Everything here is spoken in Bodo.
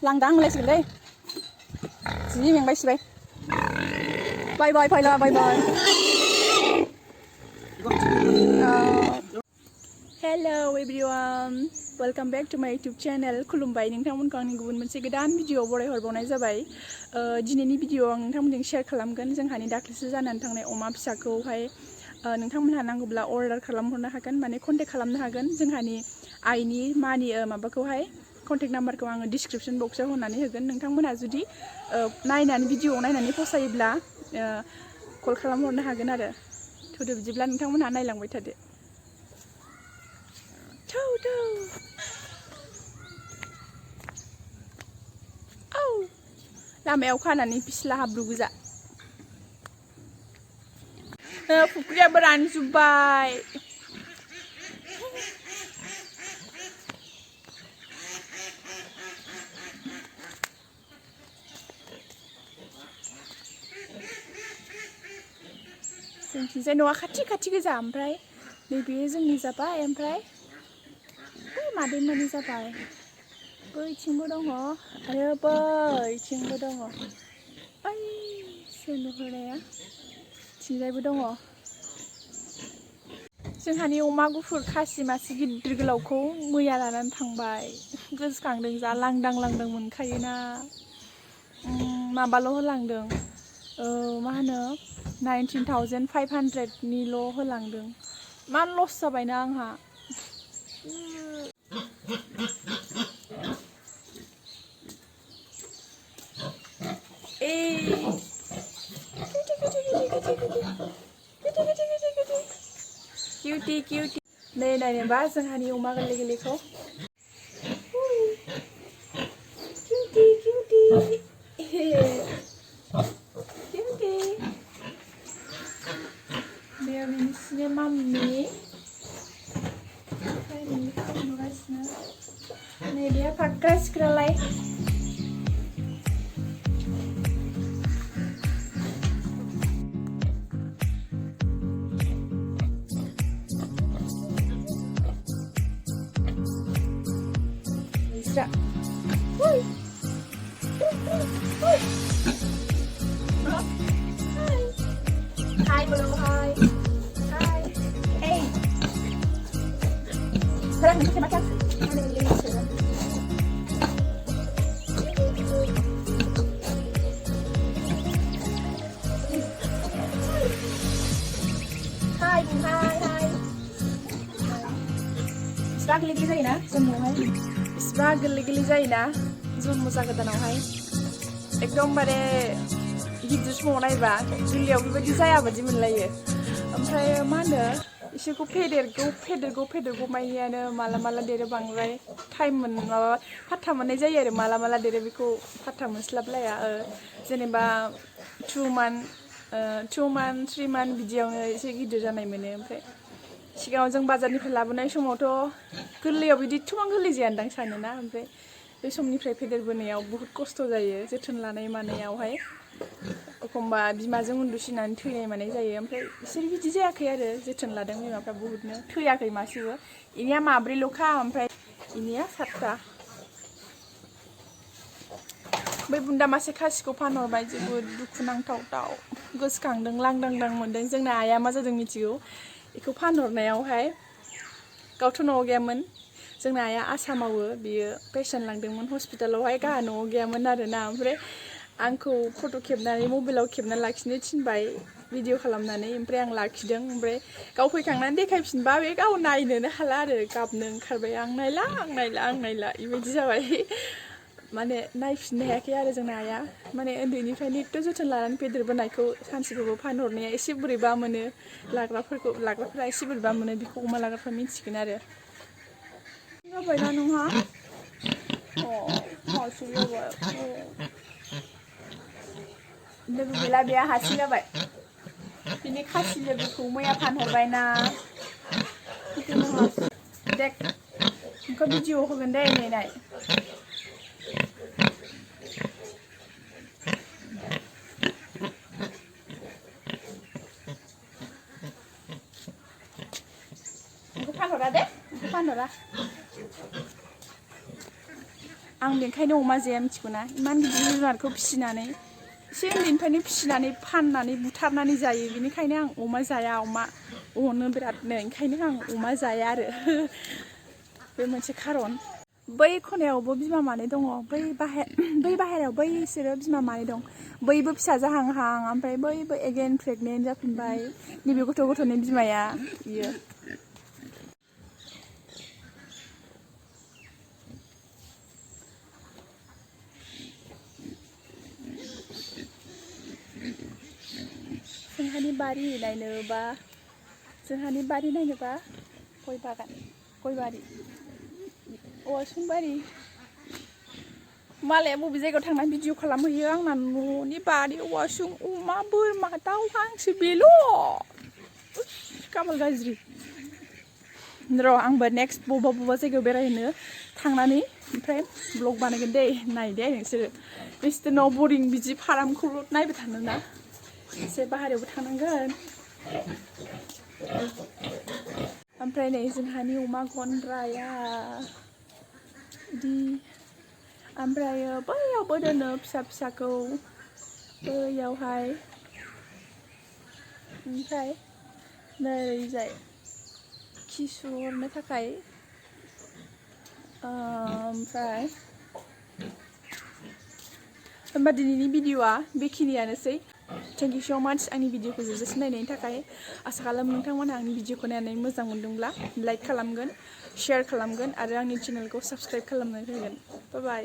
लांदां होनलायसिगोन दै जि मेंबायसिबाय बाय बाय फैला bye bye hello everyone welcome back to my YouTube channel खुलुमबाय नोंथांमोनखौ आंनि गुबुन मोनसे गोदान भिडिअ बरायहरबावनाय जाबाय दिनैनि भिडिअ आं नोंथांमोनजों शेयार खालामगोन जोंहानि दाख्लैसो जानानै थांनाय अमा फिसाखौहाय नोंथांमोनहा नांगौब्ला अर्डार खालामहरनो हागोन माने कन्टेक्ट खालामनो हागोन जोंहानि आइनि मानि माबाखौहाय कन्टेक्ट नाम्बारखौ आङो डिस्क्रिप्शन बक्सआव होनानै होगोन नोंथांमोनहा जुदि नायनानै भिडिअ नायनानै फसायोब्ला कल खालामहरनो हागोन आरो थौदो बिदिब्ला नोंथांमोनहा नायलांबाय थादो लामायाव खानानै फिस्ला हाब्रु गोजा फुख्रियाबो रानजोब्बाय जोंथिंजाय न'आ खाथि खाथि गोजा ओमफ्राय नैबे जोंनि जाबाय ओमफ्राय बै मादैमोननि जाबाय बैथिंबो दङ आरो बैथिंबो दङ ओइ नुहुरनाया थिंजायबो दङ जोंहानि अमा गुफुर खासि मासे गिदिर गोलावखौ मैया लानानै थांबाय गोसोखांदों जा लांदां लांदां मोनखायोना माबाल' होलांदों मा होनो 19,500 निल' होलांदों मा लस जाबायना आंहा किउटी किउटी नै नायनोबा जोंहानि अमा गोरलै गोरलैखौ किउटी किउटी किउटी बेयो बिनिसिनि माम्मी नुगासिनो नै बेयो फाख्रा सिख्रालाय Hi. Hi, hello, hi. Hi. Hey. Sekarang bisa makan? Hai, hai, hai. Sekarang lagi saya na, semuanya. बिसिबा गोरलै गोरलै जायोना जन्म जागोदानावहाय एकदमबारे गिदिर समाव नायबा गोरलैयाव बेबायदि जायाबादि मोनलायो ओमफ्राय मा होनो इसोरखौ फेदेरगौ मानियानो माला देरो बांद्राय टाइम माबा फात्ता मोननाय जायो आरो माला देरो बेखौ फात्ता मोनस्लाबलाया जेनेबा 2 month 3 month बिदियावनो एसे गिदिर जानाय मोनो ओमफ्राय सिगाङाव जों बाजारनिफ्राय लाबोनाय समावथ' गोरलैयाव बिदि एथ'बां गोरलै जायानदां सानोना ओमफ्राय बे समनिफ्राय फेदेरबोनायाव बुहुत खस्थ' जायो जोथोन लानाय मानायावहाय एखमबा बिमाजों उन्दुसिनानै थैनाय मानाय जायो ओमफ्राय बिसोर बिदि जायाखै आरो जोथोन लादों बिमाफ्रा बुहुतनो थैयाखै मासेबो इनिया माब्रैल'खा ओमफ्राय इनिया 7था बै बुन्दा मासे खासिखौ फानहरबाय जोबोद दुखुनांथाव गोसोखांदों लांदां मोनदों जोंना आइया मा जादों मिथिगौ बेखौ फानहरनायावहाय गावथ' न'आव गैयामोन जोंना आइया आसा मावो बियो पेसेन्ट लांदोंमोन हस्पिटालावहाय गाहा न'आव गैयामोन आरोना ओमफ्राय आंखौ फट' खेबनानै मबाइलाव खेबना लाखिनो थिनबाय भिडिअ खालामनानै ओमफ्राय आं लाखिदों ओमफ्राय गाव फैखांनानै देखायफिनबा बे गाव नायनोनो हाला आरो गाबनो ओंखारबाय आं नायला बेबायदि जाबाय माने नायफिननो हायाखै आरो जोंना आइया माने उन्दैनिफ्रायनो एथ' जोथोन लानानै फेदेरबोनायखौ सानसेबाबो फानहरनाया एसे बोरैबा मोनो लाग्राफोरा एसे बोरैबा मोनो बेखौ अमा लाग्राफ्रा मिथिगोन आरो जाबायना नोंहा हारसिं जाबाय लोगो गैला बेहा हारसिं जाबाय बिनि खासि लोगोखौ मैया फानहरबायना देख नोंखौ भिडिअ होगोन दे नाय फानहरा दे फानहरा आं बेनिखायनो अमा जाया मिथिगौ ना इमान गिदिर जुनारखौ फिसिनानै एसे उन्दैनिफ्रायनो फिसिनानै फाननानै बुथारनानै जायो बेनिखायनो आं अमा जाया अमा अनो बिरादनो ओंखायनो आं अमा जाया आरो बे मोनसे खारन बै खनायावबो बिमा मानै दङ बै बाहेरायाव बैसोरो बिमा मानै दं बैबो फिसा जाहांहां ओमफ्राय बैबो एगेन प्रेगनेन्ट जाफिनबाय नैबे गथ'नि बिमाया बियो जोंहानि बारि नायनोबा गय बागान गय बारि औवासुं बारि मालाया बबे जायगायाव थांनानै भिडिअ खालामहैयो आंना न'नि बारि औवासुं अमा बोरमा दाउ हांसो बेल' खाफाल गाज्रि र' आंबो नेक्स्ट बबेबा जायगायाव बेरायहैनो थांनानै ओमफ्राय ब्लग बानायगोन दे नायदे नोंसोरो नोंसोर न' बरिं बिदि फारामखौल' नायबाय थानो ना एसे बाहेरायावबो थांनांगोन ओमफ्राय नै जोंहानि अमा गन्द्राया बिदि ओमफ्राय बैयावबो दोनो फिसाखौ बैयावहाय ओमफ्राय नैजाय खिसुरनो थाखाय ओमफ्राय होमबा दिनैनि भिडिअआ बेखिनियानोसै थेंक इउ स' माच आंनि भिडिअखौ जोबजासिम नायनायनि थाखाय आसा खालामो नोंथांमोनहा आंनि भिडिअखौ नायनानै मोजां मोनदोंब्ला लाइक खालामगोन शेयार खालामगोन आरो आंनि चेनेलखौ साबस्क्राइब खालामनानै होगोन बाय बाय